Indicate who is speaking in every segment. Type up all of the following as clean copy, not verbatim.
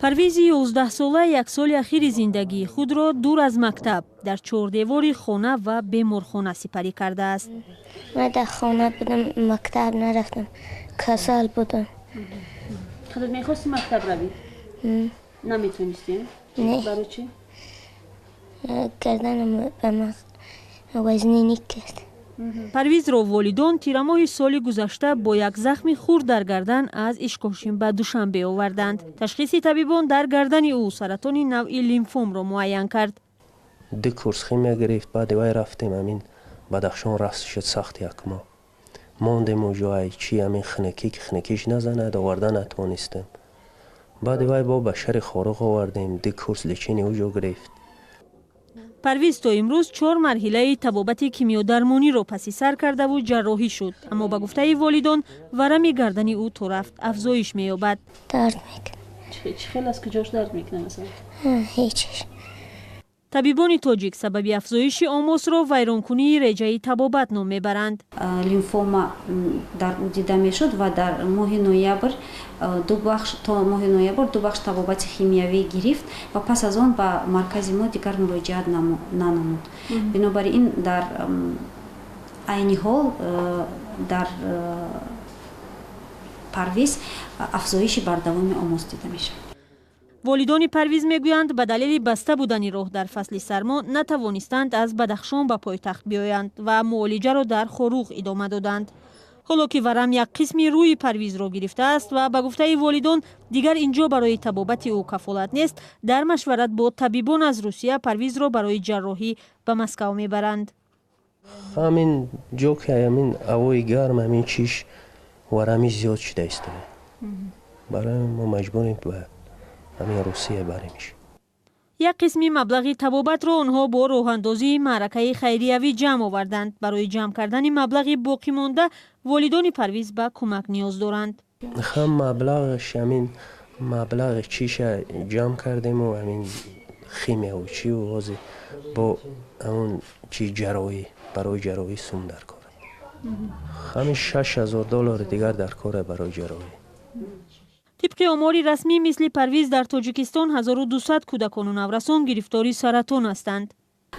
Speaker 1: Парвизи 11сола як соли ахири зиндагии худро дур аз мактаб, дар чордевори хона ва беморхона сипарӣ кардааст.
Speaker 2: Ман дар хона будам, мактаб нарафтам, касал будам.
Speaker 1: Худат мехости мактаб равӣ? Наметонистӣ?
Speaker 2: Не.
Speaker 1: Барои чӣ?
Speaker 2: Гарданам ба ман вазнинӣ кард.
Speaker 1: Парвизро волидон тирамоҳи соли гузашта бо як захми хурд дар гардан аз Ишкошим ба Душанбе оварданд. Ташхиси табибон дар гардани ӯ саратони навъи лимфомро муайян кард.
Speaker 3: Ду курс химия гирифт. Баъди вай рафтем, ҳамин Бадахшон раст шуд сахт, як моҳ мондем уҷо. Ай чи ҳамин хунукӣ, ки хунукиш назанад, оварда натавонистем. Баъди вай бо ба шаҳри Хоруғ овардем, ду курс лечение уҷо гирифт.
Speaker 1: Парвиз то имрӯз чор марҳилаи табобати кимиёдармониро паси сар кардаву ҷарроҳӣ шуд, аммо ба гуфтаи волидон, варами гардани ӯ то рафт афзоиш меёбад.
Speaker 2: Дард мекунад.
Speaker 4: Чӣ хел, аз куҷош дард мекунад, масалан?
Speaker 2: Ҳечиш.
Speaker 1: Табибони тоҷик сабаби афзоиши омосро вайронкунии реҷаи табобат ном мебаранд.
Speaker 5: Лимфома дар ӯ дида мешуд ва дар моҳи ноябр ду бахш, то моҳи ноябр ду бахш табобати химиявӣ гирифт ва пас аз он ба маркази мо дигар муроҷиат нанамуд. Бинобар ин дар айни ҳол дар Парвиз афзоиши бардавоми омос дида мешавад.
Speaker 1: Волидони Парвиз мегӯянд, ба далели баста будани роҳ дар фасли сармо натавонистанд аз Бадахшон ба пойтахт биёянд ва муолиҷаро дар Хоруғ идома доданд. Ҳоло ки варам як қисми рӯи Парвизро гирифтааст ва ба гуфтаи волидон дигар инҷо барои табобати ӯ кафолат нест, дар машварат бо табибон аз Русия Парвизро барои ҷарроҳӣ ба Москав мебаранд.
Speaker 3: Ҳамин ҷо ки ҳамин ҳавои гарм, ҳамин чиш, варами зиёд шуда истода. Барои мо маҷбурем ба ҳамин Русия баремиш.
Speaker 1: Як қисми маблағи табобатро онҳо бо роҳандозии маъракаи хайриявӣ ҷамъ оварданд. Барои ҷамъ кардани маблағи боқимонда волидони Парвиз ба кӯмак ниёз доранд.
Speaker 3: Ҳам маблағаш, ҳамин маблағи чиша ҷамъ кардему ҳамин химияву чиву ҳозир бо ҳамун чи ҷарроҳӣ, барои ҷарроҳӣ сум дар кор. Ҳамин 6000 доллари дигар дар коре барои ҷарроҳӣ.
Speaker 1: Тибқи омори расмӣ, мисли Парвиз дар Тоҷикистон 1200 кӯдакону наврасон гирифтори саратон ҳастанд.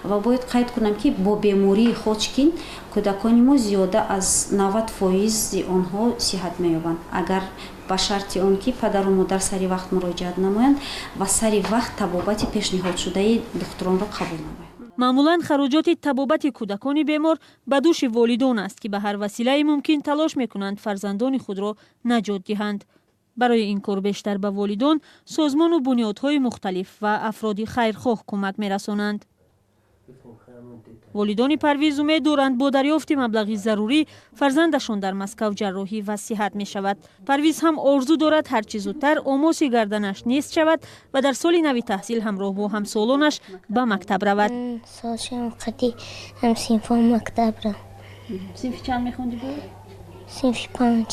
Speaker 5: Ва бояд қайд кунам, ки бо бемории Хоҷкин кӯдакони мо зиёда аз 90 фоизи онҳо сиҳат меёбанд, агар ба шарти он ки падару модар сари вақт муроҷиат намоянд ва сари вақт табобати пешниҳодшудаи духтуронро қабул намоянд.
Speaker 1: Маъмулан хароҷоти табобати кӯдакони бемор ба дӯши волидон аст, ки ба ҳар василаи мумкин талош мекунанд фарзандони худро наҷот диҳанд. Барои ин кор бештар ба волидон созмону бунёдҳои мухталиф ва афроди хайрхоҳ кӯмак мерасонанд. Волидони Парвиз умед доранд, бо дарёфти маблағи зарурӣ фарзандашон дар Москав ҷарроҳӣ ва сиҳат мешавад. Парвиз ҳам орзу дорад, ҳарчи зудтар омоси гарданаш нест шавад ва дар соли нави таҳсил ҳамроҳ бо ҳамсолонаш ба мактаб равад.
Speaker 2: Солшам қади ҳамсинфон мактаб рам.
Speaker 4: Синфи чанд мехондӣ бо?
Speaker 2: Синфи панҷ.